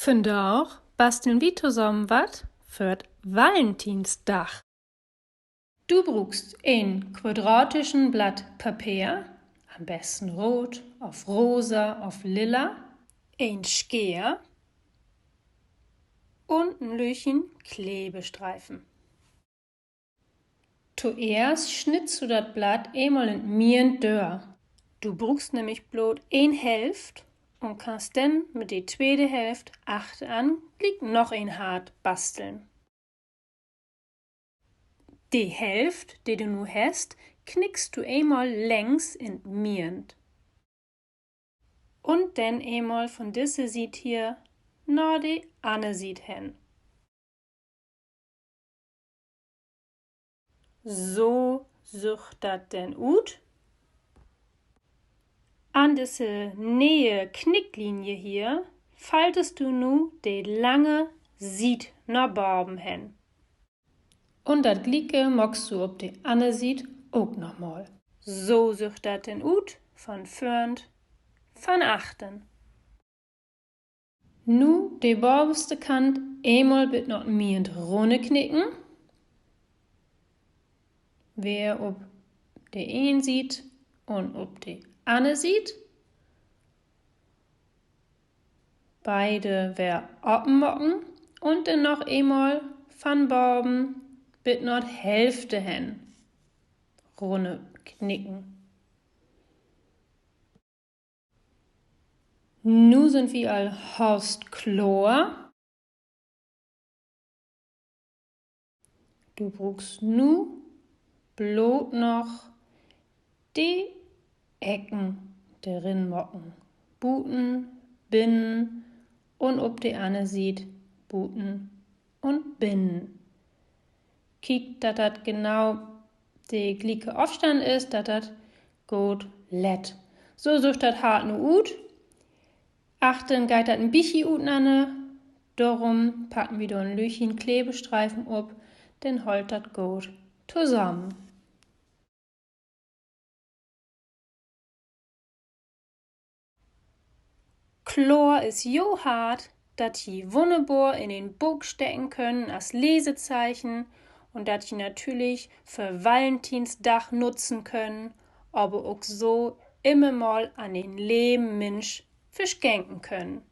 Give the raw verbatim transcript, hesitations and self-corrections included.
Vandaag basteln wi tosamen wat för'n Valentinsdag. Du bruukst en quadratischen Blatt Papeer, an'n besten root of rosa of lila, en Scheer un en lüttjen Klebestreifen. Toeerst snittst du dat Blatt eenmal in't Midden dör. Du bruukst nämlich blot een Hälft un kannst denn mit de tweede Hälft achteran gliek noch een Hart basteln. De Hälft, de du nu hest, knickst du eenmal längs in't Midden. Un denn eenmal von disse Siet hier na de anner Siet hen. So süht dat denn ut. An disse ne'e Knicklinie hier faltest du nu de lange Siet na baven hen. Un dat Glieke maakst du op de anner Siet ok nochmal. So süht dat denn ut, van vörn, van achtern. Nu de bavenste Kant eenmal bit na't Midden runnerknicken. Weer op de een Siet un op de anner Siet. Beide weer open maken un denn noch eenmal van baven bit na't Hälfte hen runnerknicken. Nu sünd wi al hast kloor. Du bruukst nu blot noch de Ecken dor rin maken. Buten, binnen un op de anner Siet buten un binnen. Kiek, dat dat genau de glieke Afstand is, dat dat goot lett. So süht dat Hart nu ut. Achtern geiht dat en bietje utenanner, dorum packen wi dor en lüttjen Klebestreifen op, denn hollt dat goot tosamen. Kloor is jo Hart, dat ji wunnerbor in en Book steken könen as Lesezeichen un dat ji natürlich för Valentinsdag nutzen könen, aver ok so immer mal an en leven Minsch verschenken könen.